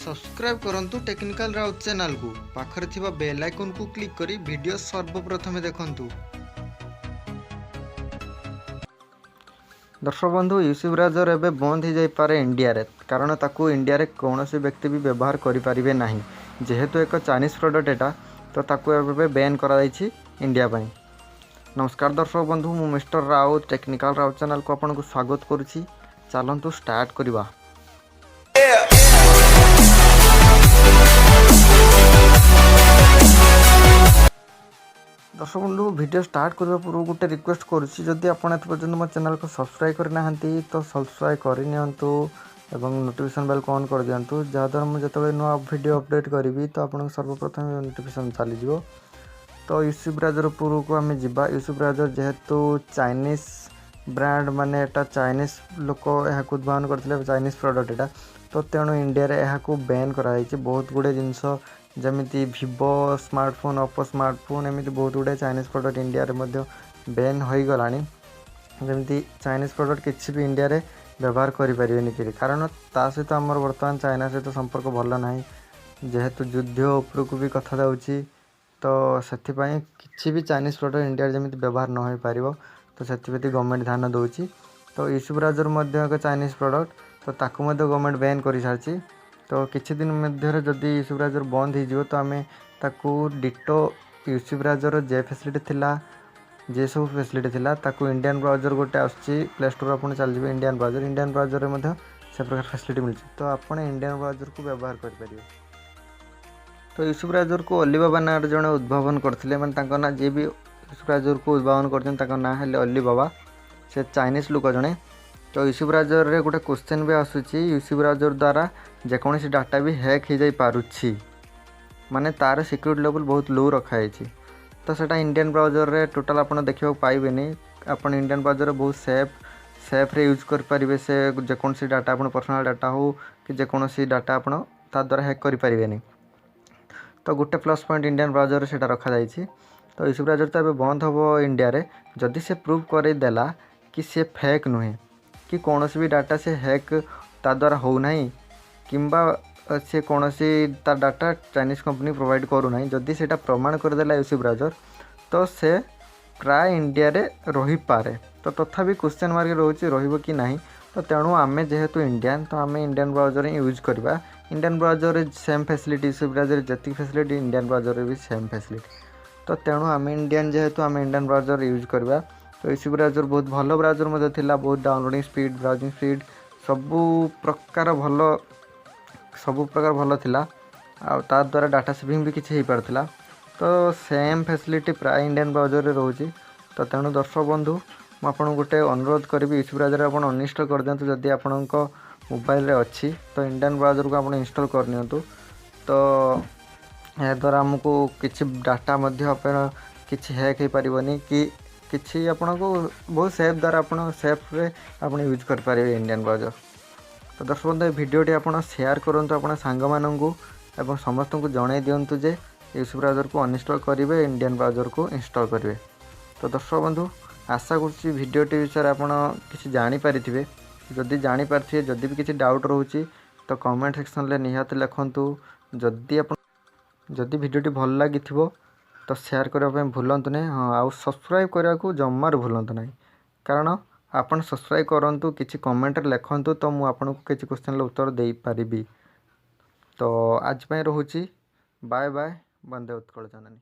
Subscribe କରନ୍ତୁ technical Raut ଚ୍ୟାନେଲକୁ। ପାଖରେ ଥିବା ବେଲ୍ ଆଇକନ୍କୁ କ୍ଲିକ୍ କରି ଭିଡ଼ିଓ ସର୍ବପ୍ରଥମେ ଦେଖନ୍ତୁ। ଦର୍ଶକ ବନ୍ଧୁ, ୟୁସି ବ୍ରାଉଜର ଏବେ ବନ୍ଦ ହୋଇଯାଇପାରେ ଇଣ୍ଡିଆରେ, କାରଣ ତାକୁ ଇଣ୍ଡିଆରେ କୌଣସି ବ୍ୟକ୍ତି ବି ବ୍ୟବହାର କରିପାରିବେ ନାହିଁ। ଯେହେତୁ ଏକ ଚାଇନିଜ୍ ପ୍ରଡ଼କ୍ଟ ଏଟା, ତ ତାକୁ ଏବେ ବ୍ୟାନ୍ କରାଯାଇଛି ଇଣ୍ଡିଆ ପାଇଁ। ନମସ୍କାର ଦର୍ଶକ ବନ୍ଧୁ, ମୁଁ ମିଷ୍ଟର ରାଉତ, ଟେକ୍ନିକାଲ ରାଉତ ଚ୍ୟାନେଲକୁ ଆପଣଙ୍କୁ ସ୍ୱାଗତ କରୁଛି। ଚାଲନ୍ତୁ ଷ୍ଟାର୍ଟ କରିବା। ଦର୍ଶକ ବନ୍ଧୁ, ଭିଡ଼ିଓ ଷ୍ଟାର୍ଟ କରିବା ପୂର୍ବରୁ ଗୋଟେ ରିକ୍ୱେଷ୍ଟ କରୁଛି। ଯଦି ଆପଣ ଏତେ ପର୍ଯ୍ୟନ୍ତ ମୋ ଚ୍ୟାନେଲକୁ ସବସ୍କ୍ରାଇବ୍ କରିନାହାନ୍ତି, ତ ସବସ୍କ୍ରାଇବ୍ କରିନିଅନ୍ତୁ ଏବଂ ନୋଟିଫିକେସନ୍ ବେଲ୍କୁ ଅନ୍ କରିଦିଅନ୍ତୁ, ଯାହାଦ୍ୱାରା ମୁଁ ଯେତେବେଳେ ନୂଆ ଭିଡ଼ିଓ ଅପଡ଼େଟ୍ କରିବି, ତ ଆପଣଙ୍କୁ ସର୍ବପ୍ରଥମେ ନୋଟିଫିକେସନ୍ ଚାଲିଯିବ। ତ ୟୁସି ବ୍ରାଉଜର ଉପରକୁ ଆମେ ଯିବା। ୟୁସି ବ୍ରାଉଜର ଯେହେତୁ ଚାଇନିଜ୍ ବ୍ରାଣ୍ଡ, ମାନେ ଏଟା ଚାଇନିଜ୍ ଲୋକ ଏହାକୁ ଉଦ୍ଭାବନ କରିଥିଲେ, ଚାଇନିଜ୍ ପ୍ରଡ଼କ୍ଟ ଏଟା, ତ ତେଣୁ ଇଣ୍ଡିଆରେ ଏହାକୁ ବ୍ୟାନ୍ କରାଯାଇଛି। ବହୁତ ଗୁଡ଼ିଏ ଜିନିଷ ଯେମିତି ଭିଭୋ ସ୍ମାର୍ଟଫୋନ୍, ଓପୋ ସ୍ମାର୍ଟଫୋନ୍, ଏମିତି ବହୁତ ଗୁଡ଼ିଏ ଚାଇନିଜ୍ ପ୍ରଡ଼କ୍ଟ ଇଣ୍ଡିଆରେ ମଧ୍ୟ ବ୍ୟାନ୍ ହୋଇଗଲାଣି। ଯେମିତି ଚାଇନିଜ୍ ପ୍ରଡ଼କ୍ଟ କିଛି ବି ଇଣ୍ଡିଆରେ ବ୍ୟବହାର କରିପାରିବେନି କେହି, କାରଣ ତା ସହିତ ଆମର ବର୍ତ୍ତମାନ ଚାଇନା ସହିତ ସମ୍ପର୍କ ଭଲ ନାହିଁ। ଯେହେତୁ ଯୁଦ୍ଧ ଉପରକୁ ବି କଥା ଯାଉଛି, ତ ସେଥିପାଇଁ କିଛି ବି ଚାଇନିଜ୍ ପ୍ରଡ଼କ୍ଟ ଇଣ୍ଡିଆରେ ଯେମିତି ବ୍ୟବହାର ନ ହୋଇପାରିବ, ତ ସେଥିପ୍ରତି ଗଭର୍ଣ୍ଣମେଣ୍ଟ ଧ୍ୟାନ ଦେଉଛି। ତ ୟୁସି ବ୍ରାଉଜର ମଧ୍ୟ ଏକ ଚାଇନିଜ୍ ପ୍ରଡ଼କ୍ଟ, ତ ତାକୁ ମଧ୍ୟ ଗଭର୍ଣ୍ଣମେଣ୍ଟ ବ୍ୟାନ୍ କରିସାରିଛି। ତ କିଛି ଦିନ ମଧ୍ୟରେ ଯଦି ୟୁସି ବ୍ରାଉଜର ବନ୍ଦ ହେଇଯିବ, ତ ଆମେ ତାକୁ ଡିଟୋ ୟୁସି ବ୍ରାଉଜର ଯେ ଫେସିଲିଟି ଥିଲା, ଯେ ସବୁ ଫେସିଲିଟି ଥିଲା, ତାକୁ ଇଣ୍ଡିଆନ୍ ବ୍ରାଉଜର ଗୋଟେ ଆସୁଛି, ପ୍ଲେ ଷ୍ଟୋର୍ ଆପଣ ଚାଲିଯିବେ, ଇଣ୍ଡିଆନ୍ ବ୍ରାଉଜର, ଇଣ୍ଡିଆନ୍ ବ୍ରାଉଜରରେ ମଧ୍ୟ ସେ ପ୍ରକାର ଫେସିଲିଟି ମିଳୁଛି, ତ ଆପଣ ଇଣ୍ଡିଆନ୍ ବ୍ରାଉଜରକୁ ବ୍ୟବହାର କରିପାରିବେ। ତ ୟୁସି ବ୍ରାଉଜରକୁ ଅଲିବାବା ନାଁରେ ଜଣେ ଉଦ୍ଭାବନ କରିଥିଲେ। ମାନେ ତାଙ୍କ ନାଁ, ଯିଏ ବି ୟୁସି ବ୍ରାଉଜରକୁ ଉଦ୍ଭାବନ କରିଛନ୍ତି, ତାଙ୍କ ନାଁ ହେଲେ ଅଲିବାବା। ସେ ଚାଇନିଜ୍ ଲୋକ ଜଣେ। ତ ୟୁସି ବ୍ରାଉଜରରେ ଗୋଟେ କ୍ୱେଶ୍ଚନ୍ ବି ଆସୁଛି, ୟୁସି ବ୍ରାଉଜର ଦ୍ୱାରା ଯେକୌଣସି ଡାଟା ବି ହ୍ୟାକ୍ ହେଇଯାଇପାରୁଛି, ମାନେ ତା'ର ସିକ୍ୟୁରିଟି ଲେଭେଲ୍ ବହୁତ ଲୋ ରଖାଯାଇଛି। ତ ସେଇଟା ଇଣ୍ଡିଆନ୍ ବ୍ରାଉଜରରେ ଟୋଟାଲ୍ ଆପଣ ଦେଖିବାକୁ ପାଇବେନି। ଆପଣ ଇଣ୍ଡିଆନ୍ ବ୍ରାଉଜରରେ ବହୁତ ସେଫ୍ରେ ୟୁଜ୍ କରିପାରିବେ। ସେ ଯେକୌଣସି ଡାଟା, ଆପଣ ପର୍ସନାଲ୍ ଡାଟା ହେଉ କି ଯେକୌଣସି ଡାଟା, ଆପଣ ତା ଦ୍ୱାରା ହ୍ୟାକ୍ କରିପାରିବେନି। ତ ଗୋଟେ ପ୍ଲସ୍ ପଏଣ୍ଟ ଇଣ୍ଡିଆନ୍ ବ୍ରାଉଜରରେ ସେଇଟା ରଖାଯାଇଛି। ତ ୟୁସି ବ୍ରାଉଜର ତ ଏବେ ବନ୍ଦ ହେବ ଇଣ୍ଡିଆରେ, ଯଦି ସେ ପ୍ରୁଭ୍ କରେଇଦେଲା କି ସେ ଫେକ୍ ନୁହେଁ, କି କୌଣସି ବି ଡାଟା ସେ ହ୍ୟାକ୍ ତା ଦ୍ୱାରା ହେଉନାହିଁ, କିମ୍ବା ସେ କୌଣସି ତା ଡାଟା ଚାଇନିଜ୍ କମ୍ପାନୀ ପ୍ରୋଭାଇଡ଼ କରୁନାହିଁ। ଯଦି ସେଇଟା ପ୍ରମାଣ କରିଦେଲା ୟୁସି ବ୍ରାଉଜର, ତ ସେ ପ୍ରାୟ ଇଣ୍ଡିଆରେ ରହିପାରେ। ତ ତଥାପି କ୍ୱେଶ୍ଚନ୍ ମାର୍କ ରହୁଛି, ରହିବ କି ନାହିଁ। ତ ତେଣୁ ଆମେ ଯେହେତୁ ଇଣ୍ଡିଆନ୍, ତ ଆମେ ଇଣ୍ଡିଆନ୍ ବ୍ରାଉଜର ହିଁ ୟୁଜ୍ କରିବା। ଇଣ୍ଡିଆନ୍ ବ୍ରାଉଜରରେ ସେମ୍ ଫ୍ୟାସିଲିଟି, ୟୁସି ବ୍ରାଉଜରରେ ଯେତିକି ଫ୍ୟାସିଲିଟି, ଇଣ୍ଡିଆନ୍ ବ୍ରାଉଜରରେ ବି ସେମ୍ ଫ୍ୟାସିଲିଟି। ତ ତେଣୁ ଆମେ ଇଣ୍ଡିଆନ୍ ଯେହେତୁ, ଆମେ ଇଣ୍ଡିଆନ୍ ବ୍ରାଉଜର ୟୁଜ୍ କରିବା। ତ ୟୁସି ବ୍ରାଉଜର ବହୁତ ଭଲ ବ୍ରାଉଜର ମଧ୍ୟ ଥିଲା। ବହୁତ ଡାଉନଲୋଡ଼ିଂ ସ୍ପିଡ଼, ବ୍ରାଉଜିଂ ସ୍ପିଡ଼ ସବୁ ପ୍ରକାର ଭଲ, ସବୁ ପ୍ରକାର ଭଲ ଥିଲା। ଆଉ ତା ଦ୍ୱାରା ଡାଟା ସେଭିଂ ବି କିଛି ହେଇପାରୁଥିଲା। ତ ସେମ୍ ଫ୍ୟାସିଲିଟି ପ୍ରାୟ ଇଣ୍ଡିଆନ୍ ବ୍ରାଉଜରରେ ରହୁଛି। ତ ତେଣୁ ଦର୍ଶକ ବନ୍ଧୁ, ମୁଁ ଆପଣଙ୍କୁ ଗୋଟେ ଅନୁରୋଧ କରିବି, ୟୁସି ବ୍ରାଉଜର ଆପଣ ଅନଇନଷ୍ଟଲ୍ କରିଦିଅନ୍ତୁ। ଯଦି ଆପଣଙ୍କ ମୋବାଇଲରେ ଅଛି, ତ ଇଣ୍ଡିଆନ୍ ବ୍ରାଉଜରକୁ ଆପଣ ଇନଷ୍ଟଲ୍ କରିନିଅନ୍ତୁ। ତ ଏହାଦ୍ୱାରା ଆମକୁ କିଛି ଡାଟା ମଧ୍ୟ ଆପଣ କିଛି ହ୍ୟାକ୍ ହେଇପାରିବନି, କି କିଛି ଆପଣଙ୍କୁ ବହୁତ ସେଫ୍ ଦ୍ୱାରା ଆପଣ ସେଫ୍ରେ ଆପଣ ୟୁଜ୍ କରିପାରିବେ ଇଣ୍ଡିଆନ୍ ବ୍ରାଉଜର। ତ ଦର୍ଶକ ବନ୍ଧୁ, ଏ ଭିଡ଼ିଓଟି ଆପଣ ସେୟାର କରନ୍ତୁ ଆପଣ ସାଙ୍ଗମାନଙ୍କୁ ଏବଂ ସମସ୍ତଙ୍କୁ ଜଣାଇ ଦିଅନ୍ତୁ ଯେ ୟୁସି ବ୍ରାଉଜରକୁ ଅନଇନଷ୍ଟଲ୍ କରିବେ, ଇଣ୍ଡିଆନ୍ ବ୍ରାଉଜରକୁ ଇନଷ୍ଟଲ୍ କରିବେ। ତ ଦର୍ଶକ ବନ୍ଧୁ, ଆଶା କରୁଛି ଭିଡ଼ିଓଟି ବିଷୟରେ ଆପଣ କିଛି ଜାଣିପାରିଥିବେ। ଯଦି ଜାଣିପାରିଥିବେ, ଯଦି ବି କିଛି ଡାଉଟ୍ ରହୁଛି, ତ କମେଣ୍ଟ ସେକ୍ସନରେ ନିହାତି ଲେଖନ୍ତୁ। ଯଦି ଭିଡ଼ିଓଟି ଭଲ ଲାଗିଥିବ, ତ ସେୟାର କରିବା ପାଇଁ ଭୁଲନ୍ତୁ ନାହିଁ। ହଁ, ଆଉ ସବସ୍କ୍ରାଇବ୍ କରିବାକୁ ଜମାରୁ ଭୁଲନ୍ତୁ ନାହିଁ, କାରଣ ଆପଣ ସବସ୍କ୍ରାଇବ୍ କରନ୍ତୁ, କିଛି କମେଣ୍ଟରେ ଲେଖନ୍ତୁ, ତ ମୁଁ ଆପଣଙ୍କୁ କିଛି କ୍ୱେଶ୍ଚନ୍ର ଉତ୍ତର ଦେଇପାରିବି। ତ ଆଜି ପାଇଁ ରହୁଛି। ବାଏ ବାଏ, ବନ୍ଦେ ଉତ୍କଳ ଜନନୀ।